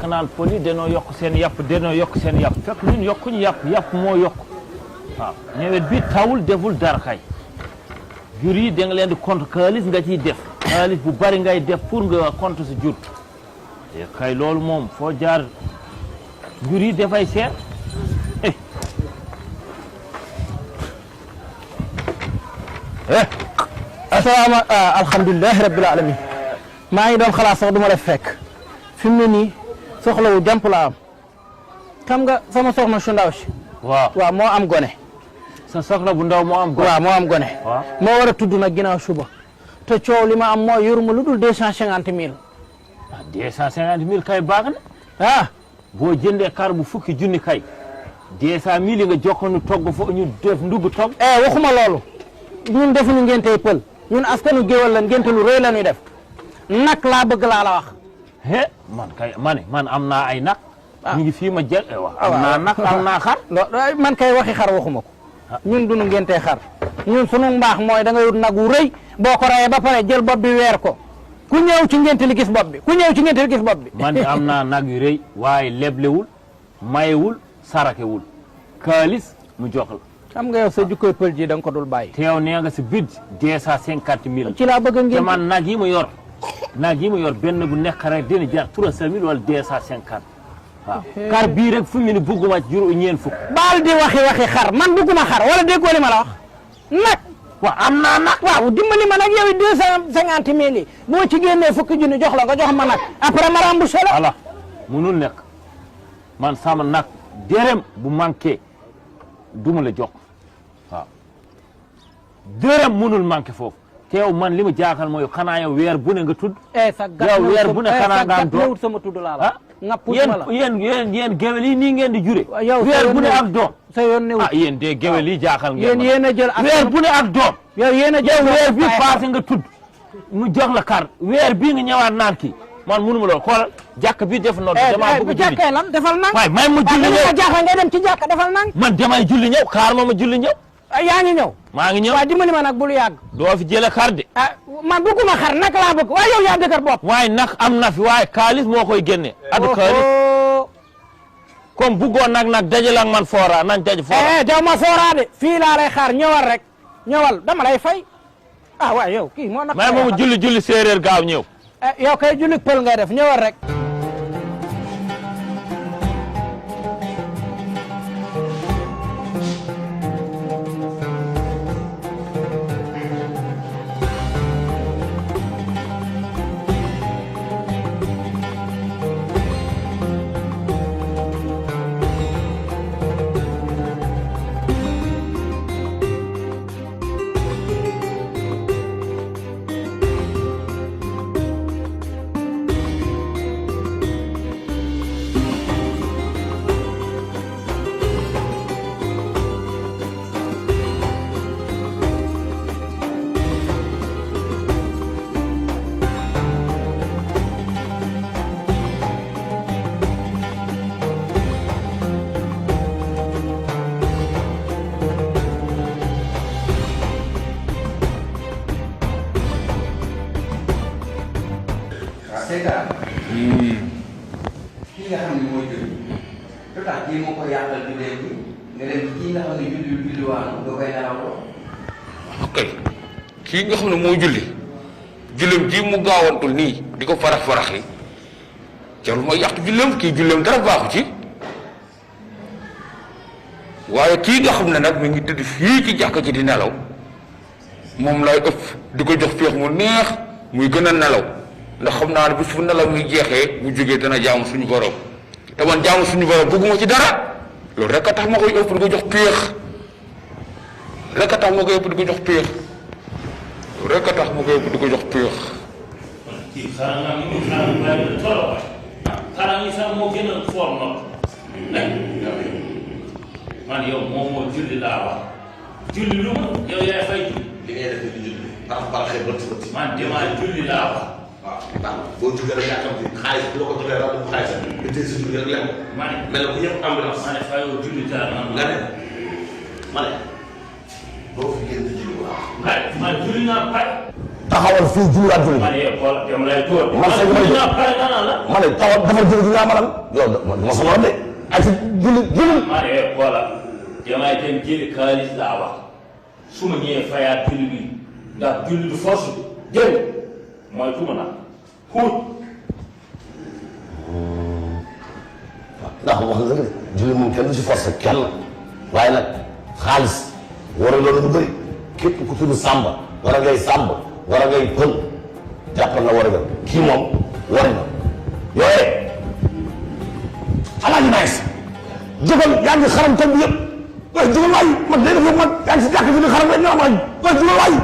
nekk naan poli danoo yokk seen yàpp fekk ñun yokkuñu yàpp moo yokk waaw nawet bi tawul deful dara kay jur yi da nga leen di compte xaalis nga ciy def xaalis bu bari ngay def pour nga compte sa jur te kay loolu moom foo jaar jur yi dafay seer alhamdulilah rabbil alamin maa ngi doon xalaat sax du ma la fekk fi mu ne nii soxlawu jàmp la am xam nga sama soxna su ndaw si waaw moo am gone sa soxna bu ndaw moo am gone waaw moo am gone moo war a tudd nag ginnaaw suba te coow li ma am mooy yoruma lu dul 250 000 250 000 kay baax na boo jëndee kar bu fukki junni kay 200 000 nga jokkonu togg fo ñu def ndugg togg waxuma loolu ñun defuñu ngéntey pël ñun askanu géwal la ngénte lu rëy la ñuy def nag laa bëgg laa la wax man kay man am naa ay nag ñu ngi fii ma jël am naa nag am naa xar man kay waxi xar waxuma ko ñun duñu ngéntey xar ñun sunu mbaax mooy da nga yut nag wu rëy boo ko rayee ba pare jël bopp bi weer ko ku ñëw ci ngénte li gis bopp bi man de am naa nag yu rëy waaye leblewul mayewul sarakewul kaalis mu jox la xam nga yow sa jukkoy pël ji da nga ko dul bàyyi te yow nee nga si bid 250 000 ci laa bëgg ngeen te man nag yi ma yor benn bu nekk rek dina jar 300 000 wala 250 waaw kar bii rek fu mu ne bugguma jur ñeen fukk baal di waxi xar man bugguma xar wala déggoo li ma la wax nag waaw am naa nag waaw dimbali ma nag yow 250 000 yi boo ci génnee fukki junni jox la nga jox ma nag après ma remboursé la voilà munul nekk man sama nag dërëm bu manqué duma la jox waaw dërëm munul manqué foofu te yow man li ma jaaxal mooy xanaa yow weer bu ne nga tudd yow weer bu ne xanaa nga am doom sama tudd laa la yéen gewel yi nii ngeen di jure weer bu ne ak doom sa yoon ne yéen de gewel yi jaaxal ngeen yéen a jël weer bu ne ak doom yow yéen a jël weer bi passé nga tudd mu jox la carte weer bii nga ñëwaat naan kii man mënu ma lool xoolal jàkk bi def noonu dama bëgg julli jàkkee lan defal nang waay may mu julli ñëw jaaxal ngay dem ci jàkk defal nang man damay julli ñëw xaar ma julli ñëw yaa ngi ñëw maa ngi ñëw waaw dimbali ma nag bul yàgg doo fi jële xar de man bëgguma xar nag laa bëgg waaye yow yaa dëgër bopp waaye nag am na fi waaye kaalis moo koy génne adu kaalis comme bëggoon nag dajale ak man foora nañ daj foora daw ma foora de fii laa lay xaar ñëwal rek ñëwal dama lay fay waaye yow kii moo nag may moomu julli séeréer gaaw ñëw yow kay julli pël ngay def ñëwal rek seetaan kii nga xam ne mooy julli lu tax kii moo ko yàqal bi léegi nga dem kii nga xam ne julli waanu nga koy nelawloo. ok kii nga xam ne mooy julli julleem ji mu gaawantul nii di ko farax yi jarul ma yàq julleem kii julleem dara baaxu ci waaye kii nga xam ne nag mi ngi tëdd fii ci jàkka ji di nelaw moom lay ëpp di ko jox féex mu neex muy gën a nelaw ndax xam naa ne bis fu nelaw muy jeexee bu jógee dana jaamu suñu borom te man jaamu suñu borom bëgguma ci dara loolu rek a tax ma koy ëpp di ko jox péex rek a tax ma koy ëpp di ko jox péex loolu rek a tax ma koy ëpp di ko jox péex. kii xanaa nga ñu xanaa ñu sax moo gën a foor noonu man yow moom moo julli laa wax julli lu ma yow yaay fay julli. li ngay def di julli ndax baraxee bët bët. man demaa julli laa wax. waaw ndax boo jógee rek yaa xam ne xaalis bu la ko joxee rajo xaalis nga tey sa julli rek lekk ko. ma ne mel na bu ñëpp ambulance. ma ne fay yow julli dara man. nga ne ma ne doo fi génn julli bu baax. man julli naa pare. taxawal fii julliwaat julli. ma ne xoolal dem lay tóor. man sax ma ne taxawal dafa julli gi nga amalam yow ma sama de ak si julli. ma ne xoolal damay dem jëli xaalis laa wax su ma ñëwee fayaat julli bi ndax julli du force bi jël mooy tuma na xuut. ndax wax nga dëgg julli moom kenn du si force kenn waaye nag xaalis war a loolu lu bëri képp ku tudd Samba war a ngay Samba war a ngay Pël jàppal na war a kii moom war na yooye alaaji nice jógal yaa ngi xaram koñ bi yëpp waaye jógal waay man day def man yaa ngi si jàkk bi di xaram rek nga am waay jógal waay